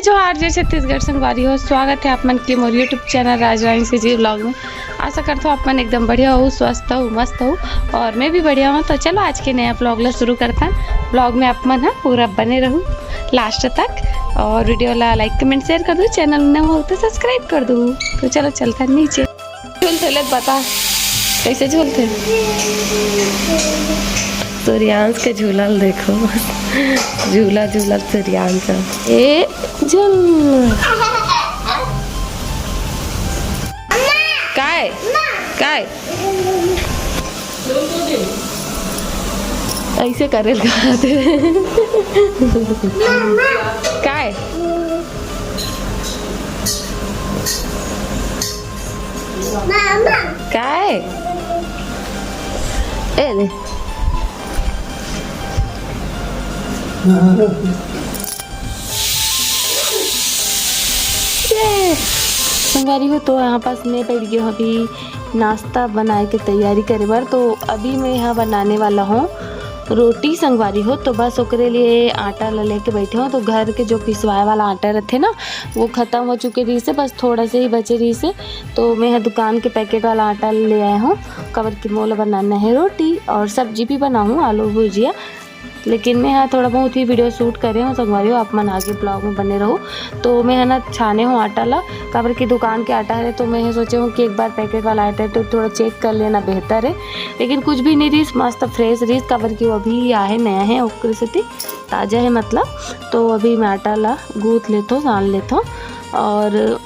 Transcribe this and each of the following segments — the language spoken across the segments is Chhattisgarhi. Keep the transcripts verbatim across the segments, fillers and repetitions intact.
जोहार, जय छत्तीसगढ़ संगवारी हो, स्वागत है आप मन के मोर YouTube चैनल राजरानी सीजी व्लॉग में। आशा करता हूँ आप मन एकदम बढ़िया हो, स्वस्थ हो, मस्त हो और मैं भी बढ़िया हूँ। तो चलो आज के नया व्लॉग ला शुरू करता। व्लॉग में आप मन ह पूरा बने रहू लास्ट तक और वीडियो ला लाइक, कमेंट, शेयर कर दो। चैनल नवा हो तो सब्सक्राइब कर दो। तो चलो चलता नीचे। झूलथे ले बता, कैसे झूलथे? सूर्यांश के झूला ल देखो। झूला झूला सूर्यांश। ए झूल। काय? काय? ऐसे करेल का? काय? काय? ए दे। ये। संगवारी हो, तो यहाँ पास मैं बैठ गई हूँ अभी नाश्ता बनाए के तैयारी करे बर। तो अभी मैं यहाँ बनाने वाला हूँ रोटी संगवारी हो। तो बस ओकरे लिए आटा ला लेके बैठे हूँ। तो घर के जो पिसवाए वाला आटा रहते ना, वो खत्म हो चुके रहिसे, बस थोड़ा से ही बचे रहिसे। तो मैं ह दुकान के पैकेट वाला आटा ले आए हूँ, काबर कि मोला बनाना है रोटी और सब्जी भी बनाहूँ, आलू भुजिया। लेकिन मैं ह थोड़ा बहुत ही वीडियो शूट करे हूँ संगवारी हो, आप मन आगे ब्लॉग में बने रहो। तो मैं ह ना छाने हूँ आटा ला, काबर कि दुकान के आटा है, तो मैं ह सोचे हूँ कि एक बार पैकेट वाला आटा तो थोड़ा चेक कर लेना बेहतर है। लेकिन कुछ भी नहीं रहिस, मस्त फ्रेश रहिस, काबर कि वो अभी ही आहे, नया है, ओकरे सेती ताज़ा है मतलब। तो अभी मैं आटा ला गूँथ लेथो, सान लेथो। और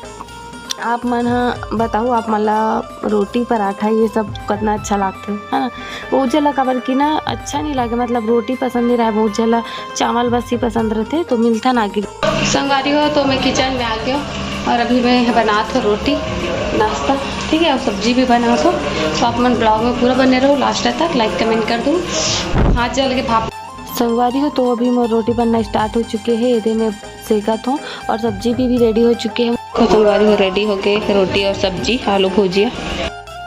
आप मन ह बताओ, आप मन ला रोटी पराठा ये सब कितना अच्छा लागथे, है ना? बहुत झन ला काबर कि ना अच्छा नहीं लागे, मतलब रोटी पसंद नहीं रहे, बहुत झन ला चावल बस ही पसंद रहथे। तो मिलथन आगे। संगवारी हो, तो मैं किचन में आ गया और अभी मैं बनात हो रोटी नाश्ता, ठीक है, और सब्जी भी बनात हो। तो आप मन ब्लॉग में पूरा बने रहो लास्ट तक, लाइक कमेंट कर दो। हाथ जल के भाप। संगवारी हो, तो अभी मोर रोटी बनना स्टार्ट हो चुके है, एदे मैं सेकत हूँ और सब्जी भी, भी रेडी हो चुके है। तो संगवारी हो, रेडी हो गए रोटी और सब्जी, आलू भुजिया।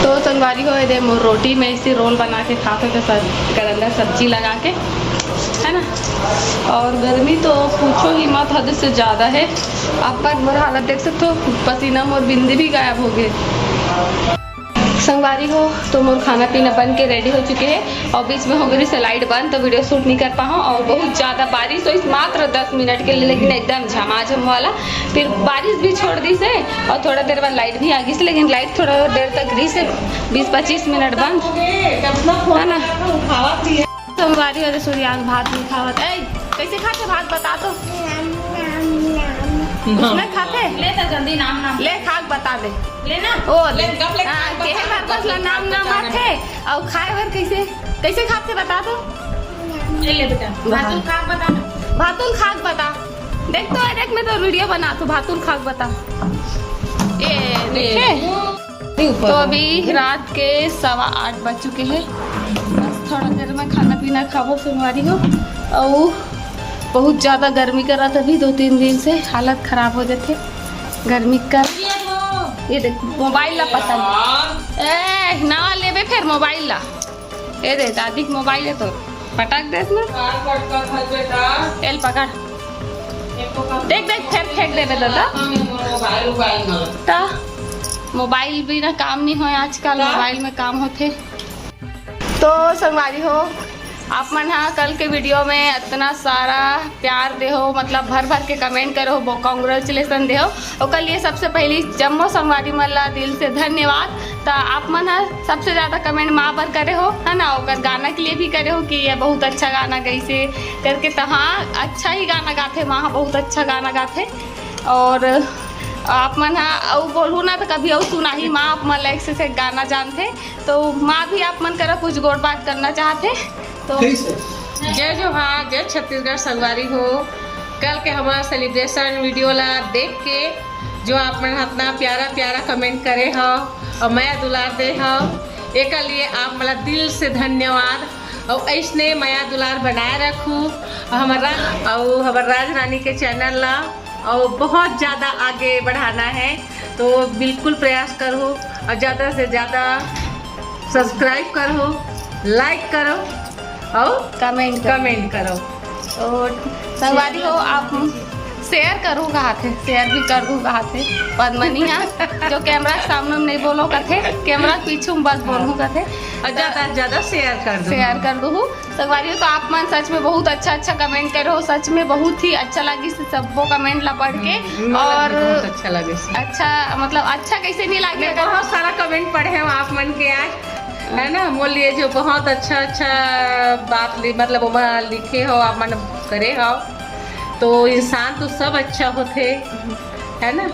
तो संगवारी हो, एदे मोर रोटी में इसी रोल बना के खात हो, तो सर-, कर अंदर सब्जी लगा के, है ना। और गर्मी तो पूछो ही मत, हद से ज़्यादा है। आप मन मोर हालत देख सकते हो, पसीना मोर बिंदी भी गायब हो गए। संगवारी हो, तो मोर खाना पीना बन के रेडी हो चुके हैं और बीच में हो गई से लाइट बंद, तो वीडियो शूट नहीं कर पाऊँ। और बहुत ज़्यादा बारिश हुई मात्र दस मिनट के लिए, लेकिन एकदम झमाझम वाला। फिर बारिश भी छोड़ दी से और थोड़ा देर बाद लाइट भी आ गई से, लेकिन लाइट थोड़ा देर तक रही से, बीस पच्चीस मिनट बंद, है ना। संगवारी हो, सूर्यांश भात नहीं खावत। ए, कैसे खाते भात बता तो? उसमें खाते? ले तो जल्दी नाम नाम। ले खा के बता दे। ले ना। ओ, ले, गप ले, हाँ, खा के केहे बता, बार बस ला नाम नाम आथे। और खाए बर कैसे, कैसे खाते बता तो? ले, ले बेटा, वाह। भातुल खा के बता ना। भातुल खा के बता। देख तो, देख मैं तो वीडियो बना तो भातुल खा के बता। ये देखे? तो अभी रात के सवा आठ बज चुके हैं। बस थोड़ा देर में खाना पीना खाबो संगवारी हो। और बहुत ज़्यादा गर्मी करत अभी दो तीन दिन से, हालत खराब हो जाते गर्मी कर। ये देख मोबाइल ला पसंद। ए, नवा लेबे फिर मोबाइल ला। ए दे, दादी के मोबाइल है तो पटक दे इसमें। एल पकड़। देख, देख, फेर फेंक देबे दादा। ता मोबाइल बिना काम नहीं होय आजकल, मोबाइल में काम होथे। तो संगवारी हो, आप मन हा कल के वीडियो में इतना सारा प्यार देहो, मतलब भर भर के कमेंट करो, कॉन्ग्रेचुलेशन देहो, ओकर लिए सबसे पहली जम्मो संगवारी मन ला दिल से धन्यवाद। त आप मन हा सबसे ज़्यादा कमेंट माँ बर करे हो, है ना, ओकर गाना के लिए भी करे हो कि ये बहुत अच्छा गाना गइसे करके। त हाँ, अच्छा ही गाना गाथे, माँ बहुत अच्छा गाना गाथे। और आप मन हा अउ बोलहू ना त कभी अउ सुनाही, माँ आप मन ला एक से एक गाना जानथे। तो माँ भी आप मन करा कुछ गोठ बात करना चाहथे तो। जय जोहार, जय छत्तीसगढ़ संगवारी हो। कल के हमार सेलिब्रेशन वीडियो ला देख के जो आप मन इतना प्यारा प्यारा कमेंट करे हो और मया दुलार दे हो, एकर लिए आप मन ला दिल से धन्यवाद। और ऐसने मया दुलार बनाए रखू और हमार राज, और हमार राज रानी के चैनल ला और बहुत ज़्यादा आगे बढ़ाना है, तो बिल्कुल प्रयास करो और ज़्यादा से ज़्यादा सब्सक्राइब करो, लाइक करो और कमेंट करो। कमेंट करो। और संगवारी हो, आप शेयर करूँ कहाथे, शेयर भी कर दूँ कहाथे। पद्मनी हा, जो कैमरा के सामने में नहीं बोलो कथे, कैमरा के पीछू में बस बोलूँ कथे। और ज्यादा से ज्यादा शेयर कर दो। शेयर कर दूँ। संगवारी हो, तो आप मन सच में बहुत अच्छा अच्छा कमेंट करे हो, सच में बहुत ही अच्छा लगिस सबो कमेंट ला पढ़ के। हम्म, मोला और भी बहुत अच्छा लगिस। अच्छा, मतलब, अच्छा कैसे नहीं लगे? मैं बहुत सारा कमेंट पढ़े हूँ आप मन के आज, है ना, मोर लिए जो बहुत अच्छा अच्छा बात लि-, मतलब, ओमा लिखे हो आप मन, करे हो, तो इंसान तो सब अच्छा होथे, है ना?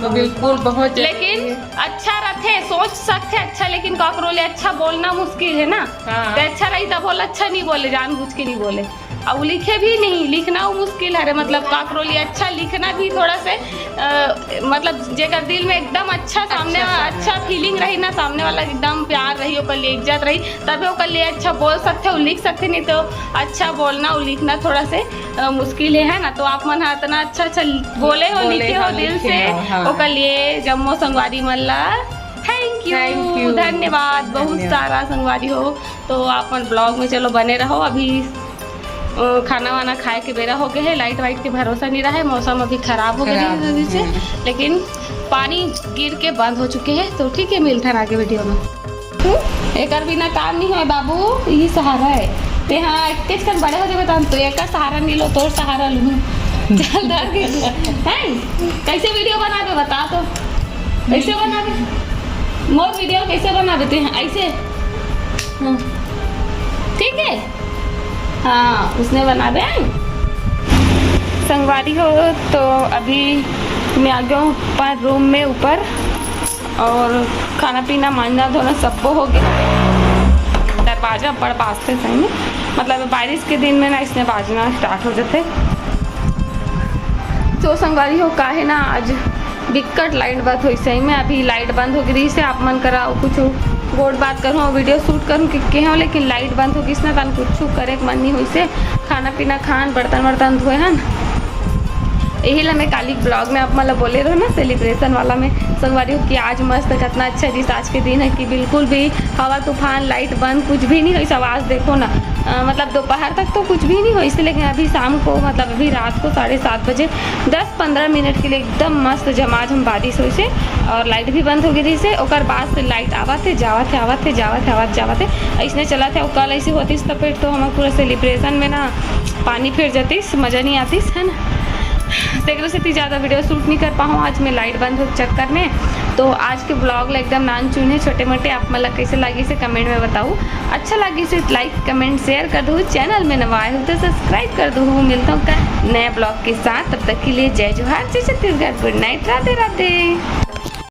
तो बिल्कुल बहुत जरूरी लेकिन है। अच्छा रथे, सोच सकथे अच्छा, लेकिन काकरो ले अच्छा बोलना मुश्किल है ना। हाँ। तो अच्छा रही तब बोल, अच्छा नहीं बोले, जानबूझ के नहीं बोले। और लिखे भी नहीं, लिखना वो मुश्किल है रे, मतलब, काकरो लिए अच्छा लिखना भी थोड़ा से, अ, मतलब, जेकर दिल में एकदम अच्छा सामने, अच्छा, अच्छा फीलिंग रही ना, सामने वाला एकदम प्यार रही, ओकर लिए इज्जत रही, तबे ओकर लिए अच्छा बोल सकथे, वो लिख सकथे, नहीं तो अच्छा बोलना, वो लिखना थोड़ा से, अ, मुश्किल है, है ना? तो आप मन हा इतना अच्छा अच्छा बोले हो, बोले लिखे हो हो, दिल लिखे से, हो, हाँ। ओकर लिए जम्मो संगवारी मन ला thank you, thank you। धन्यवाद, बहुत धन्यवाद। सारा संगवारी हो। तो आप मन ब्लॉग में चलो बने रहो। अभी, अ, खाना वाना खाए के बेरा हो गए है, लाइट वाइट के भरोसा नहीं रहा है, मौसम अभी खराब हो गया खराब, है वजह से। हम्म। लेकिन पानी गिर के बंद हो चुके हैं, तो ठीक है, मिलथन आगे वीडियो में। हम्म? एकर बिना काम नहीं होय बाबू, यही सहारा है। ते हाँ, इतने कन बड़े हो जाबे तहन तो एकर सहारा नहीं लो, तोर सहारा लूँ। चल धर के। हैं? कैसे वीडियो बनाबे बता तो। कैसे बनाबे? मोर वीडियो कैसे बनाबे ते? ऐसे? हाँ। ठीक है? हाँ, उसने बनाबे। संगवारी हो, तो अभी मैं आ गया हूँ ऊपर रूम में ऊपर, और खाना पीना, मांजना धोना सबको हो गया। दरवाजा बड़ बाजते सही में, मतलब, बारिश के दिन में ना, इसने बाजना स्टार्ट हो जाते। तो संगवारी हो, काहे ना आज बिक्कट लाइट बंद होइस। सही में अभी लाइट बंद हो गिस से आप मन करा कुछ गोठ बात करूँ, वीडियो शूट करूँ कि कहे हो, लेकिन लाइट बंद हो गिस ना, तन कुछ करे के मन नहीं होइस से। खाना पीना खान, बर्तन वर्तन धोए हन, यही ला मैं काली ब्लॉग में आप मन ला बोले रहो ना, सेलिब्रेशन वाला में, संगवारी हो, कि आज मस्त कितना अच्छा जिस आज के दिन है कि बिल्कुल भी हवा तूफान, लाइट बंद, कुछ भी नहीं होइस। आवाज देखो ना, अ, मतलब, दोपहर तक तो कुछ भी नहीं होइस, लेकिन अभी शाम को, मतलब, अभी रात को साढ़े सात बजे दस पंद्रह मिनट के लिए एकदम मस्त झमाझम बारिश होइस हे और लाइट भी बंद हो गिस हे। ओकर बाद से लाइट आवत हे, जावत हे, आवत हे, जावत हे, आवत, जावत हे, ऐसने चलत हे। और कल ऐसे होतिस तो फिर तो हमर पूरा सेलिब्रेशन में ना पानी फिर जातिस, मजा नहीं आतिस, है ना। तेकरे सेती ज़्यादा वीडियो शूट नहीं कर पाऊँ आज मैं लाइट बंद हो चक्कर में। तो आज के ब्लॉग ला एकदम नान चुन हे, छोटे मोटे, आप मन ला कैसे लगिस हे कमेंट में बताओ। अच्छा लगिस हे तो लाइक, कमेंट, शेयर कर दो। चैनल में नवा आए हो तो सब्सक्राइब कर दो। मिलता हूँ का नया ब्लॉग के साथ, तब तक के लिए जय जोहार, जय छत्तीसगढ़, गुड नाइट, राधे राधे।